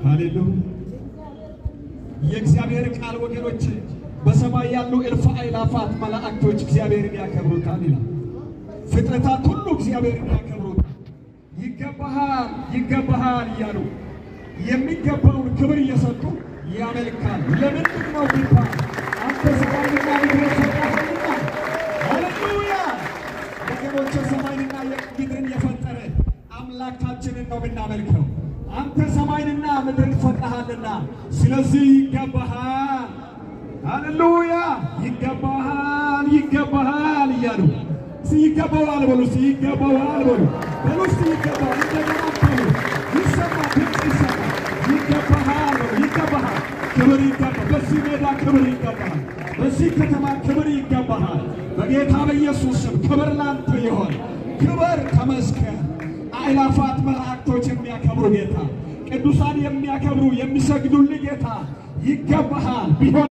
ሃሌሉያ። የእግዚአብሔር ቃል ወገኖች፣ በሰማይ ያሉ እልፍ አእላፋት መላእክቶች እግዚአብሔርን ያከብሩታል ይላል። ፍጥረታት ሁሉ እግዚአብሔርን ያከብሩታል። ይገባሃል፣ ይገባሃል እያሉ የሚገባውን ክብር እየሰጡ ያመልካል። ለምንድን ነው ቢባል አንተ ሰማይንና ምድርን ፈጥረሃልና። ሃሌሉያ ወገኖች፣ ሰማይንና ምድርን የፈጠረ አምላካችንን ነው የምናመልከው። አንተ ሰማይንና ምድርን ፈጥረሃልና ስለዚህ ይገባሃል። ሃሌሉያ ይገባሃል፣ ይገባሃል እያሉ እስኪ ይገባዋል በሉ፣ እስኪ ይገባዋል በሉ፣ በሉ እስኪ ይገባዋል። እንደገና በሉ፣ ይሰማ፣ ድምፅ ይሰማ። ይገባሃል በሉ፣ ይገባሃል። ክብር ይገባል። በዚህ ሜዳ ክብር ይገባሃል። በዚህ ከተማ ክብር ይገባሃል። በጌታ በኢየሱስ ስም ክብር ላንተ ይሆን። ክብር ተመስገን። አእላፋት መላእክቶች የሚያከብሩ ጌታ፣ ቅዱሳን የሚያከብሩ የሚሰግዱልህ ጌታ ይገባሃል ቢሆን